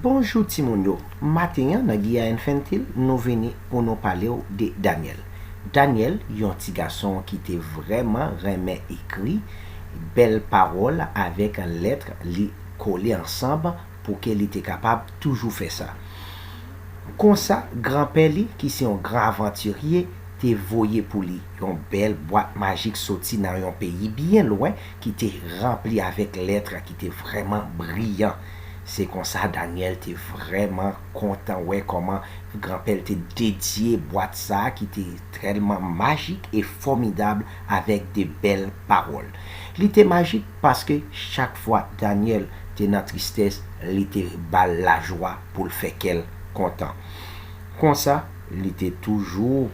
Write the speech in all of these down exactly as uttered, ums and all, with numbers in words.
Bonjou timoun yo. Maten an nan Guia Infantile, nou vini pou nou pale w de Daniel. Daniel, yon ti gason ki te vrèman renmen ekri bèl pawòl avèk lèt li kole ansanm pou ke li te kapab toujou fè sa. Konsa, granpè li, ki se yon gran avantirye, te voye pou li yon bèl bwat majik soti nan yon peyi byen lwen ki te ranpli avèk lèt ki te vrèman briyan. Se konsa Daniel te vrèman kontan wè kòman granpè l te dedye bwat sa a ki te tèlman majik e fòmidab avèk de bèl pawòl. Li te majik paske chak fwa Daniel te nan tristès, li te ba l lajwa pou l fè kè l kontan. Konsa, li te toujou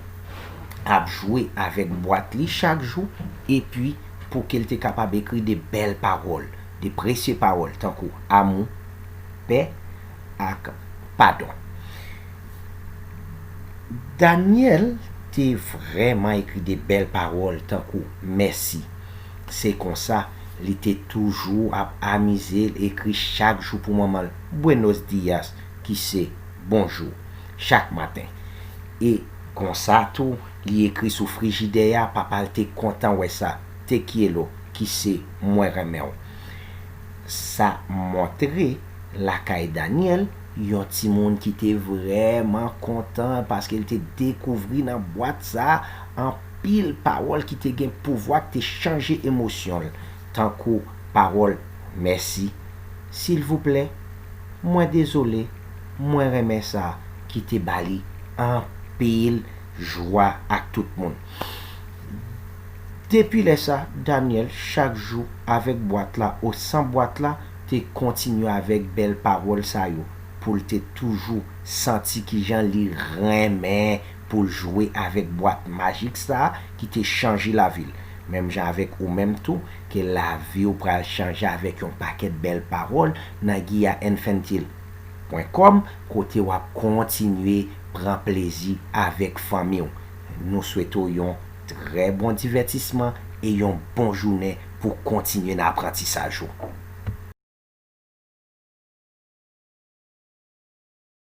ap jwe avèk bwat li chak jou, epi pou ke l te kapab ekri de bèl pawòl, de presye pawòl, tankou amou, pè, ak padon. Daniel te vrèman ekri de bèl pawòl tankou mèsi. Se konsa, li te toujou ap amize l ekri chak jou pou manman l Buenos dias, ki se bonjou, chak maten. E konsa tou, li ekri sou frijidè a, papa l te kontan wè sa, te quiero, ki se mwen renmen w. Sa montre lakay Daniel, yon timoun ki te vrèman kontan paske l te dekouvri nan bwat sa a anpil pawòl ki te gen pouvwa, ki te chanje emosyon l, tankou pawòl mèsi, silvouplè, mwen dezole, mwen renmen sa, ki te ba li anpil jwa ak tout moun. Depi lè sa, Daniel, chak jou, avèk bwat la ou san bwat la, te kontinye avèk bèl pawòl sa yo, pou l te toujou santi kijan li renmen pou l jwe avèk bwat majik sa a ki te chanje lavi l. Menm jan avèk ou menm tou, ke lavi w pral chanje avèk yon pakèt bèl pawòl nan Guia Infantile pwen kòm, kote w ap kontinye pran plezi avèk fanmi w. Nou swete w yon trè bon divètisman e yon bon jounen pou kontinye nan aprantisaj ou.